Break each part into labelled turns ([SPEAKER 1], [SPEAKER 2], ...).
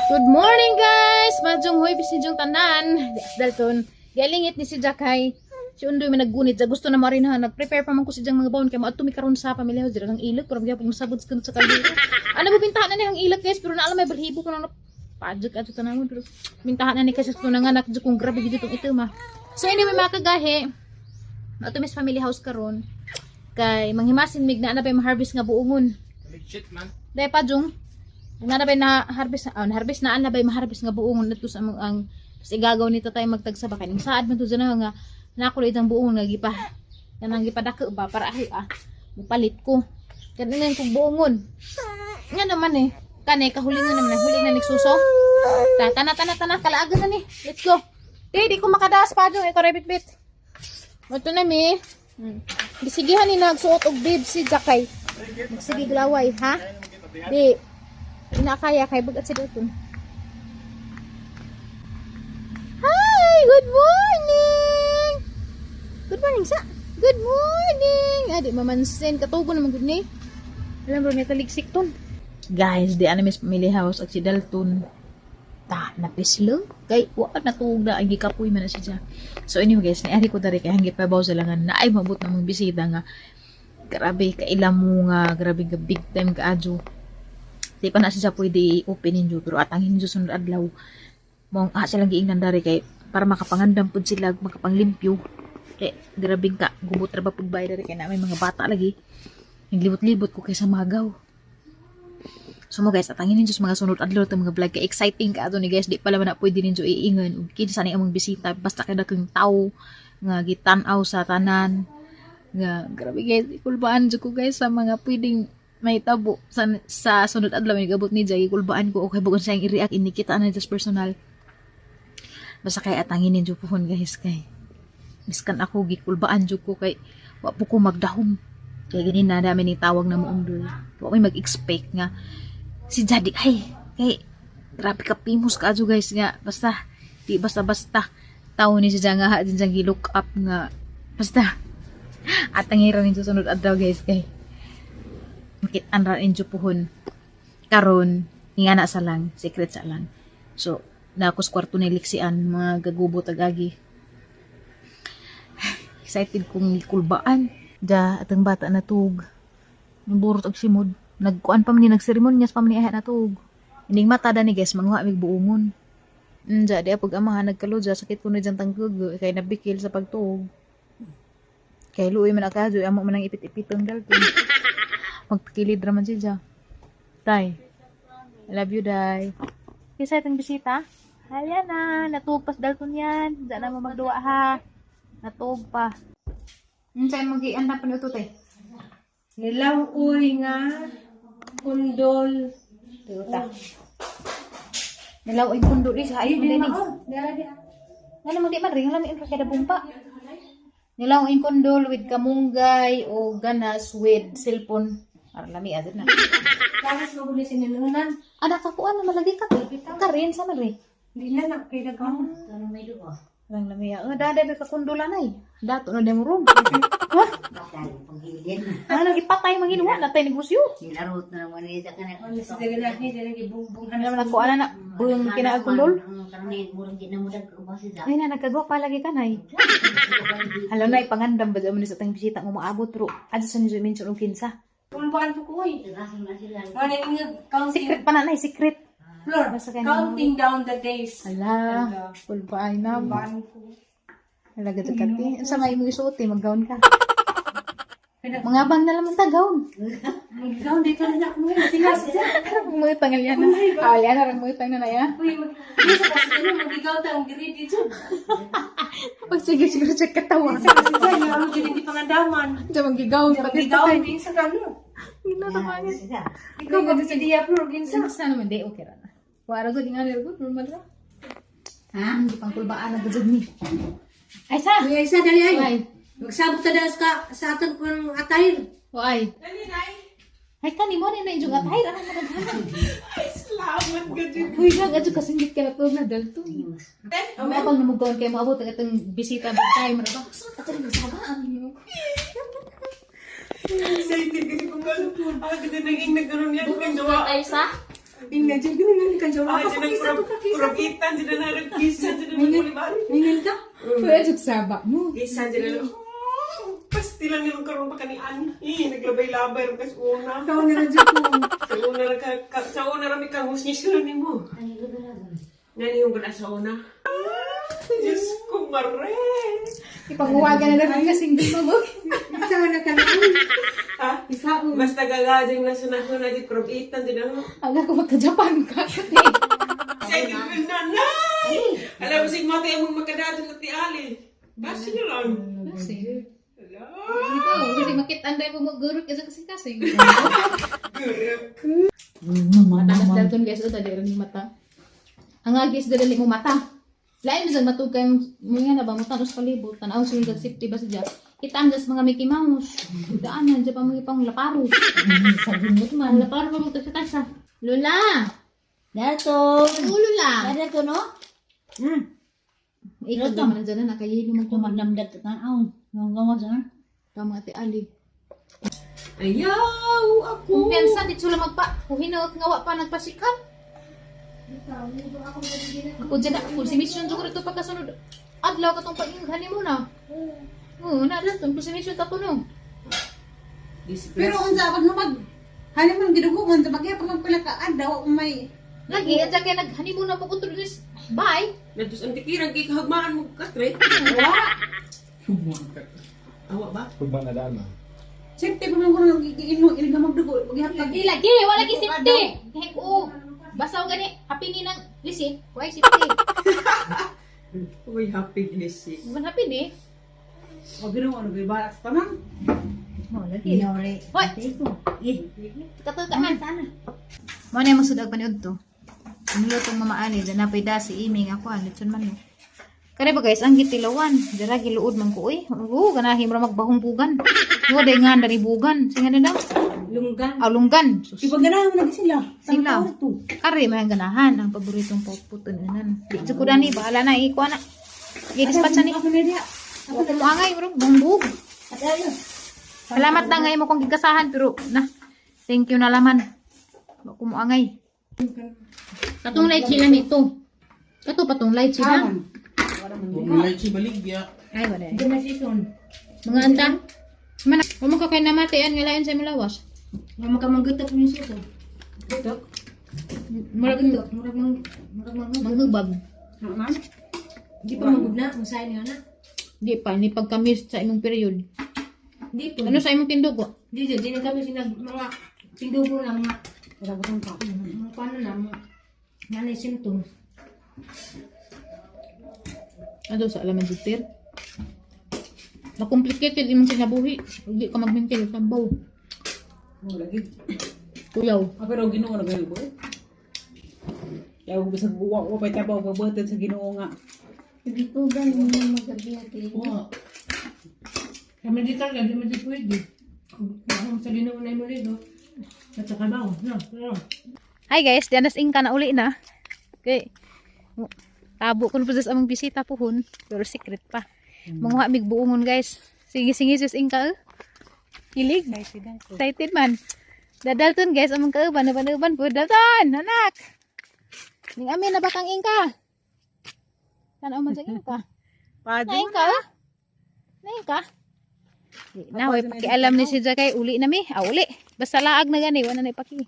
[SPEAKER 1] Good morning, guys! Madyong hoy bisin yung tanan. Di Dalton. Galingit ni si Jakay. Si Undoy may naggunit. Ja gusto na mo rin ha. Nag-prepare pa man ko si Jang mga bawon kay moadto mi karon sa pamilya ho dira ang ilog pero gyapon masabot sa sa kaldero. Ano ba bintahan na ni ang ilog, guys, pero naala may balhibo ko na pajak ato tanawon pero bintahan na ni kasi ko nanganak jud kung grabe gid itong ito ma. So anyway, mga kagahi, moadto mi sa family house karon kay manghimasin mig na na bay ma-harvest nga buongon.
[SPEAKER 2] Legit man.
[SPEAKER 1] Dahil pa jung, na na bay na harvest, ah, na harvest na na bay maharvest nga buongon nato sa among ang tas igagaw nito tayo magtagsa ba kay ning saad man to dyan nga nakulit ang buongon nga gipa kanang gipadako ba para ay ah mupalit ko kanang kong buongon nga naman eh kani kahulingon naman eh. Huli na nagsuso ta tana tana tana kalaagan na ni, let's go. Di di ko makadaas pa jung ikaw rebit bit mo na mi. Gisigihan ni nagsuot og bib si Jakay. Magsige glaway ha. Di inakaya kay bagat si Dalton. Hi, good morning. Good morning sa. Good morning. Ah, di mamansin katugo naman gud ni. Alam bro, may taligsik ton. Guys, di ana mis family house at si Dalton ta napislo kay wa natuog na ang gikapoy man na siya. So anyway guys, niari ko dari kay hanggi pabaw sa langan na ay mabot na mong bisita nga grabe kaila mo nga grabe nga big time kaadyo. Di pa na siya pwede i-open ninyo pero atangin ninyo sunod adlaw. Mong ah silang giingnan dari kay para makapangandam pud sila makapanglimpyo. Kay grabe ka gubot ra ba pud bay dari kay na may mga bata lagi. Naglibot-libot ko kay sa magaw. So mo guys, atangin ninyo sa mga sunod adlaw itong mga vlog kay exciting ka ato ni guys, di pala man na pwede ninyo iingon ug kinsa ni among bisita basta kada kang tawo nga gitan-aw sa tanan nga grabe guys, ikulbaan jud ko guys sa mga pwedeng may tabo sa sunod adlaw may gabot ni Jay, ikulbaan ko okay bugon siyang i-react ini kita na just personal basta kay atangin ninyo puhon guys kay miskan ako gikulbaan jud ko kay wa po ko magdahom kay gini na dami ni tawag na moundoy wa may mag-expect nga si Jadi ay kay grabe ka famous ka adyo guys nga basta di basta basta tao ni siya nga ha din siyang gi-look up nga basta at ang hira ninyo sunod adlaw guys kay makit-an ra ninyo puhon karon ingana sa lang secret sa lang. So na ako sa kwarto ni Lixian mga gagubot agagi excited kong kulbaan da atang bata na tug burot og simod nagkuan pa man ni nagseremonyas pa man ni aha na tug ining mata da ni guys manguha mig buongon. Nja, di pag amahan nagkaludya, sakit ko na dyan tangkag, kay nabikil sa pagtuog. Kay luoy man akadyo, amo man ang ipit-ipitong dalton. Magpakilid raman siya. Tay. I love you, Day. Kisa itong bisita? Halya na, natuog pas dalton yan. Diyan na mo magduwa ha. Natuog pa. Saan mo gi-andam pa ni uto, tay?
[SPEAKER 3] Nilaw-uy nga kundol.
[SPEAKER 1] Tuta. Nilaw ay kundo di sa ayun din. Ano mo di man ring lami kada bumpa. Nilaw ay kondol with kamunggay o ganas with cellphone. Ara lami adto na.
[SPEAKER 3] Lakas mo guli sinilunan.
[SPEAKER 1] Anak ako ano malagi ka to. Karin sa man ri.
[SPEAKER 3] Di na na kay daghan.
[SPEAKER 1] Lang lami ah. Dada ba ka kondola nay. Dato na demo room. Ha? Ano gipatay manginuha na tay negosyo.
[SPEAKER 4] Nilarot na naman nito ka na.
[SPEAKER 3] Ano sa dagan ni dili gibungbong
[SPEAKER 1] Ano naman ako ana na buong kinaag kondol.
[SPEAKER 4] Karon murag di na mo nagkabasa sa.
[SPEAKER 1] Ay na nagkagawa pa lagi ka nay. Hala na ipangandam ba mo ni sa tang bisita nga moabot pero adto sa ninyo mention og kinsa.
[SPEAKER 3] Kulbaan po ko oy.
[SPEAKER 4] Rason na sila.
[SPEAKER 3] Ano nga counting
[SPEAKER 1] Secret pa na nay, secret.
[SPEAKER 3] floor.
[SPEAKER 1] Basta kay
[SPEAKER 3] Counting down the days.
[SPEAKER 1] Hala, kulbaan na.
[SPEAKER 3] Kulbaan ko.
[SPEAKER 1] Hala gado kati. Sa may imong isuot eh, mag-gown ka. Mga bang na lamang ta gown.
[SPEAKER 3] Mag-gown dito na ako mo. Sila sila.
[SPEAKER 1] Mga tangal yan. Ah, yan na mga tangal na ya.
[SPEAKER 3] Uy, mag di sa kasi ano mag-gown ta ang green dito.
[SPEAKER 1] Pag sige siguro check katawa.
[SPEAKER 3] Sa kasi sa yung mo dili pangandaman.
[SPEAKER 1] Diyan mag-gown pati
[SPEAKER 3] Mag-gown din sa kano.
[SPEAKER 4] Sila.
[SPEAKER 3] Ikaw ba sa diya floor ginsa?
[SPEAKER 1] Sa naman di okay ra na. Wara gud nga gud normal ra.
[SPEAKER 4] Ha?
[SPEAKER 1] Hindi pang kulbaan na gud ni. Ay sa.
[SPEAKER 4] Uy, isa dali ay.
[SPEAKER 1] Ay.
[SPEAKER 4] Magsabot ta dahil sa sa atong kung attire.
[SPEAKER 1] Ay. Ay kani mo ni na ijong atay ra na maghahan.
[SPEAKER 3] Ay, salamat gud.
[SPEAKER 1] Uy, lang adyo kasingit ka na to na dalto. Ang mga pang namugkaon kayo maabot ang itong bisita big time ra ba? Ato rin magsabaan.
[SPEAKER 3] Excited kasi kung ano. Ako kasi naging nagkaroon yan. Nagdawa.
[SPEAKER 1] Ay sa.
[SPEAKER 3] Ingnan dyan, ganun ka dyan.
[SPEAKER 2] Ay, dyan ang kurabitan, dyan ang nagkisa, dyan ang nagulibari.
[SPEAKER 3] Mingan ka?
[SPEAKER 1] Pwede jud saba mo.
[SPEAKER 2] Gisa, dyan ang pastilan nilang karoon pa kanian. Eh, naglabay-labay rin kas una.
[SPEAKER 3] Ikaw na lang dyan ko.
[SPEAKER 2] Sa una ra sa una ra mi kang husnis ni mo. Ngani yung gana sa una. Diyos ko, mare.
[SPEAKER 1] Ipanguwagan na lang kasing di mo.
[SPEAKER 3] Isa na ka na.
[SPEAKER 2] Ha?
[SPEAKER 3] Isa o.
[SPEAKER 2] Basta gagajing na sa na di kurabitan din ako.
[SPEAKER 1] Aga ko magka-Japan ka.
[SPEAKER 2] Sige, nanay! Alam mo, sig mati ang makadato na ti Ali. Basta nyo lang.
[SPEAKER 1] Kasi.
[SPEAKER 2] Ala.
[SPEAKER 1] Ikaw, kasi makita anday mo magurot kasi kasi kasi.
[SPEAKER 2] Gurap.
[SPEAKER 1] Mataas dalton guys, o dali rin yung mata. Ang agis dali mo mata. Lain mo dyan matug kayo, mo nga na ba, mo tanos palibot, tanaw sa yung safety ba sa dyan. Kita ang mga Mickey Mouse. Daan yan, dyan pa mga pang laparo. Sa gumot man, laparo pa magkakatasa. Lola!
[SPEAKER 4] Dalton.
[SPEAKER 1] Oo, Lola!
[SPEAKER 4] Kada ko no?
[SPEAKER 1] Ikaw naman dyan na, nakayelo mo ko.
[SPEAKER 4] Kumagnamdag ka tanaw. Ang gawas ah.
[SPEAKER 1] Tama ate Ali.
[SPEAKER 2] Ayaw ako.
[SPEAKER 1] Kumpiyansa, di sila magpa. Kuhinot nga wa pa nagpasikap. Ako dyan na, kung si Mission dyan ko rito pagkasunod. Adlaw ka tong pag-inghan mo na. Oo, na dyan, kung si Mission tapo no.
[SPEAKER 5] Pero unsa pag mag honeymoon gidugungan sa bagya pag magpila ka adlaw may
[SPEAKER 1] Lagi, adya kaya nag-honeymoon na po kung tulis. Bye!
[SPEAKER 2] Nandus ang tikirang kay kahagmaan mo katre. Awa ba?
[SPEAKER 6] Hugma na daan, ma'am.
[SPEAKER 5] Safety pa man kuno ino ino magdugo maghapag
[SPEAKER 1] Lagi, lagi, wala gi safety. Heck, oo. Basta og gani, happy ni nang lisit, why safety?
[SPEAKER 2] Uy, happy glisi.
[SPEAKER 1] Man happy ni.
[SPEAKER 5] O Ginoo ano gyud balak pa man.
[SPEAKER 1] Mo lagi.
[SPEAKER 4] Yore.
[SPEAKER 1] Hoy!
[SPEAKER 4] Eh.
[SPEAKER 1] Katol ka man. Mo na yung sudag paniud to. Nilutong mama ani, dana pay dasi iming ako ano litson man mo. Kani ba guys, ang gitilawan, dira giluod man ko uy. Oo, ganahi mo ra magbahong bugan. Mo day nga dari bugan. Singa na daw.
[SPEAKER 3] Lunggan.
[SPEAKER 1] Alunggan. Sus.
[SPEAKER 5] Iba ganahan mo lagi sila.
[SPEAKER 1] Sila.
[SPEAKER 5] Tangtawar to.
[SPEAKER 1] Kare may ang ganahan ang paboritong puton nan. Di jud ko dani bahala na ikuha na. Gi-dispatch ni.
[SPEAKER 5] Ako na diha.
[SPEAKER 1] Wa ko moangay bro, bumbog.
[SPEAKER 4] At ayo.
[SPEAKER 1] Salamat na ngay mo kong gigasahan pero na thank you na laman. Wa ko moangay. Katong lychee lang ito. Kato patong lychee na. Ay wala.
[SPEAKER 3] Hindi na season.
[SPEAKER 1] Mga anta. Mana, wa mo ka kay namatian nga lain sa imong lawas.
[SPEAKER 3] Nga makamanggutok yung suso. Gutok?
[SPEAKER 1] Murag
[SPEAKER 3] Gutok. Murag mang... Murag mang...
[SPEAKER 1] manghubag.
[SPEAKER 5] Ma'am.
[SPEAKER 3] Di pa magugna. Masahin nga na.
[SPEAKER 1] Di pa ni pagkamis sa imong period.
[SPEAKER 3] Di po.
[SPEAKER 1] Ano sa imong tindugo?
[SPEAKER 3] Di dyan. Di na kami sinag... Mga... Tindugo na mga...
[SPEAKER 5] Wala ko pa.
[SPEAKER 3] Mga paano na. Mga... Nanay symptoms.
[SPEAKER 1] Ano sa alaman jud. Na complicated imong kinabuhi. Hindi ka magmintil sambaw.
[SPEAKER 5] Mo lagi.
[SPEAKER 1] Kuyaw.
[SPEAKER 5] Ah, pero Ginoo na gyud boy. Yaw bisag wa wa pay tabaw kabuhatan sa Ginoo nga.
[SPEAKER 4] Gitugan mo magabi ate.
[SPEAKER 5] Wa.
[SPEAKER 3] Kami di talaga. Di man di pwede. Kung sa Ginoo na mo dito. At sa kabaw. No. No.
[SPEAKER 1] Hi guys, dianas ingka na uli na. Okay. Tabo ko na po sa among bisita puhon, pero secret pa. Manguha mig buongon guys. Sige sige sis ingka. Eh. Kilig. Excited man. Dadalton guys among kauban uban uban po Dalton, anak. Ning amin na ba kang ingka? Tanaw man sa ingka.
[SPEAKER 5] Padyo.
[SPEAKER 1] Na ingka? Eh? Na ingka? Di na way pakialam ni si Jakay uli na mi. Ah, uli. Basta laag na gani wala na ipaki.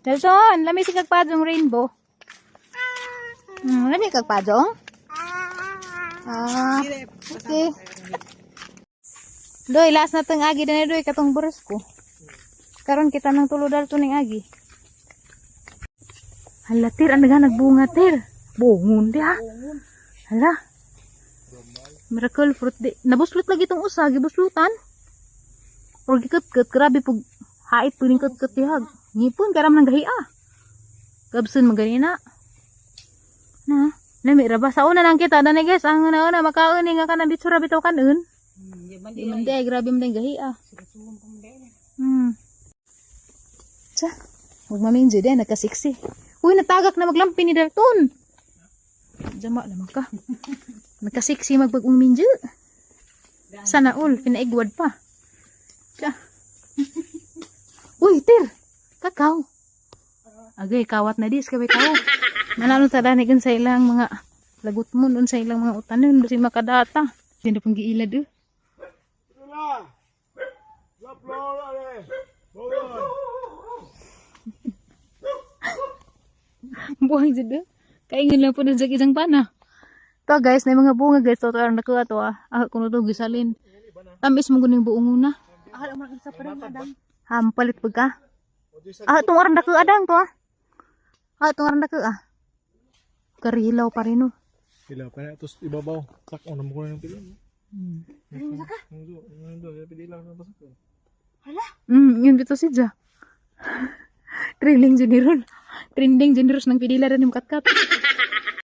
[SPEAKER 1] Dalton, lami si kagpadong rainbow. Lami kagpadong? Ah, okay. Doy, last na tong agi dinay doy katong buros ko. Karon kita nang tulo dalton ning agi. Hala tir, ang daghan nagbunga tir. Bungon di ha. Hala. Miracle fruit di. Nabuslot lagi tong usa, gibuslutan. Or gikut-kut, grabe pug hait po ning kut-kut dihag. Ngipon karam nang gahi ah. Gabsun maganina. Na, lami ra ba sa una nang kita dani guys, ang una-una makaon ni nga kanang dito ra bitaw kanon. Di man di ay, grabe man ding gahi ah. Tsa, huwag maminjo din, nagkasiksi. Uy, natagak na maglampi ni Dalton. Jama naman ka. Nagkasiksi magbagong minjo. Sana all, pinaigwad pa. Tsa. Uy, tir! Kakaw. Agay, kawat na dis kaway tao. Manalo ta dani sa ilang mga lagot mo nun sa ilang mga utanon si makadata. Hindi na pong giilad eh. Buhang jud eh. Kaingon lang po na sa isang pana. To guys, na mga bunga guys, to to ang nakuha to ah. Ah, kuno to gisalin. Tamis mo guning buong una. Ha, mapalit pag ka. Ah, itong orang nakuha adang to ah. Ah, itong orang nakuha ah. Karihilaw pa rin oh.
[SPEAKER 6] Ilaw pa na, tapos ibabaw. Sak, oh, namukuha ng pili. Hmm. Ano, pili lang ng pasak.
[SPEAKER 1] Yun dito si Ja. Trending generous. Trending generous ng pidila rin yung katkat.